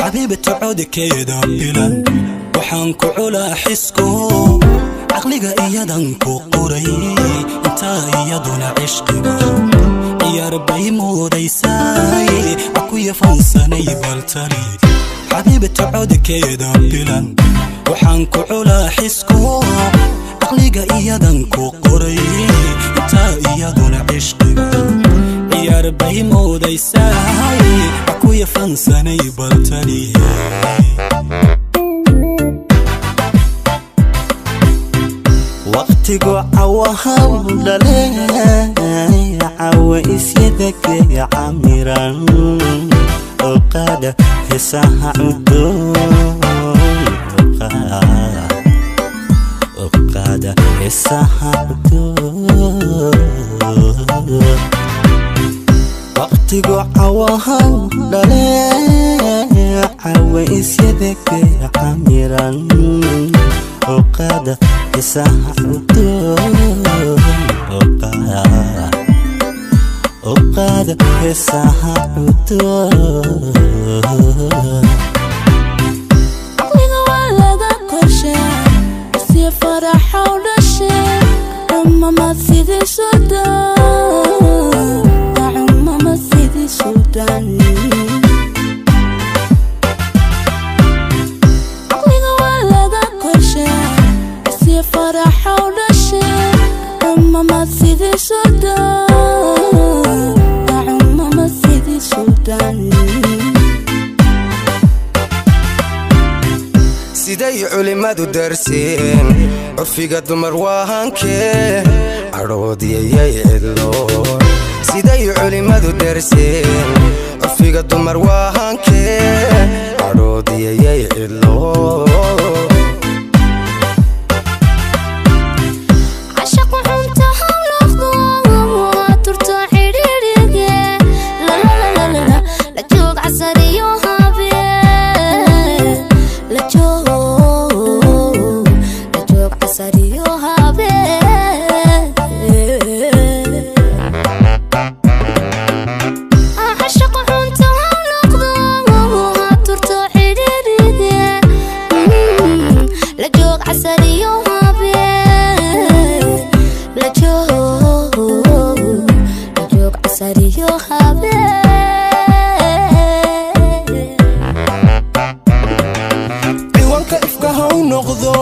Xabiibta codkeeda bilan waxaan ku culaa xisku, caqliga iyadan ku qoray, intaa iyaduna cishqiga ciyaar bay moodaysaay. Akuya fansanay baltali. Xabiibta codkeeda bilan waxaan ku culaa xisku, caqliga iyadan ku qoray, intaa iyaduna cishqiga ciyaar bay moodaysaay. Akuya fansanay baltali. Waqtigu cawahaw dhale, cawa isyadake camiran oo qaada heesaha cudoon, oo qaada heesaha cudoon. Waqtigu cawahaw dhale, cawa isyadake camiran oo qaada heesaha cudoon, oo qaada heesaha cudoon. Caqliga waa laga korshaa si faraxow dhashe, cumamad sidii suldaan, cumamad sidii suldaan. Caqliga waa laga korshaa si faraxow dhashe, cumamad sidii suldaan, cumamad sidii suldaan. Siday culimmadu darseen curfiga dumar waa hankee cadhoodiyayay cidlo. Siday culimmadu darseen curfiga dumar waa hankee cadhoodiyayay cidlo. Cashaqu xunta haw noqdo, turto xidhiidhige lalalala, la joog casariyo habeen, la joog, la joog casariyo habeen. Cashaqu xunta haw noqdo, turto xidhiidhige, la joog casariyo habeen, la joog, la joog casariyo habeen. Ciwaanka ifka ha u noqdo,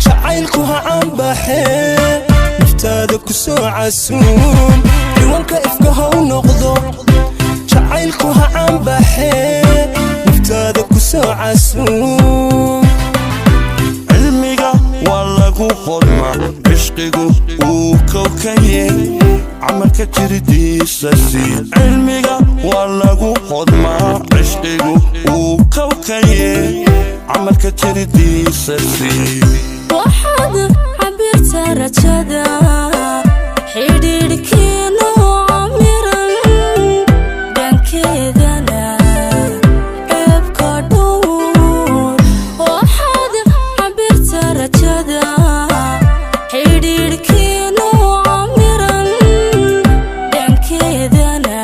jacaylku ha caanbaxee, naftaada ku soo casuum. Ciwaanka ifka ha u noqdo, jacaylku ha caanbaxee, naftaada ku soo casuum. Cilmiga waa lagu hodma, cishqigu wuu kowkaye, camalka jiridiisa sii. Cilmiga waa lagu hodmaa, cishqigu wuu kowkaye, camalka jiridiisa sii. Waxaad cabirta rajada xidhiidhkiinu camiran, dhankeedana ceebka dhowr. Waxaad cabirta rajada xidhiidhkiinu camiran, dhankeedana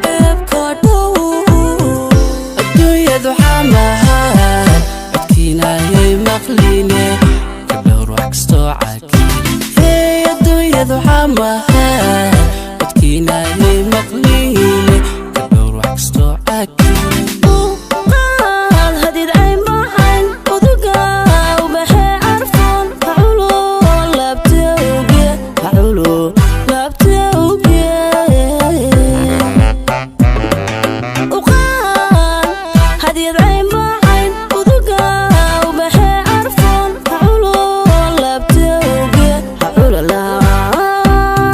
ceebka dhowr. Adduunyadu xamahan codkiinayay maqline, gabdhowr wax kastoo caki. Hey, adduunyadu xamahan codkiinayay maqline, gabdhowr wax kastoo caki. Qaad hadid caynbacayn uduga ubaxee carfoon, haculo laabtewge, haculo laabtewge. Uqaad hadid caynbacayn uduga ubaxee carfoon, haculo laabtewge, haculo laabtewge.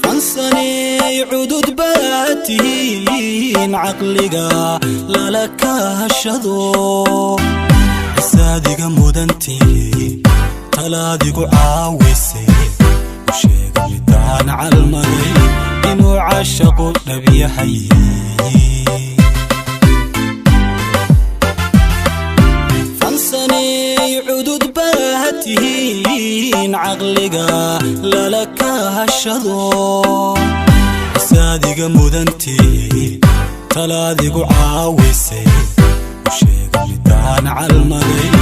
Fansaney cudud baad tihiin, caqliga lala kaashado, cisaadiga mudantihi, talaadigu caawisay. U sheega midaan calmaday inuu caashaqu dhab yahay. Fansaney cudud baad tihiin, caqliga lala kaashado. Cisaadiga mudantii, talaadigu caawisay, u sheega midaan calmaday.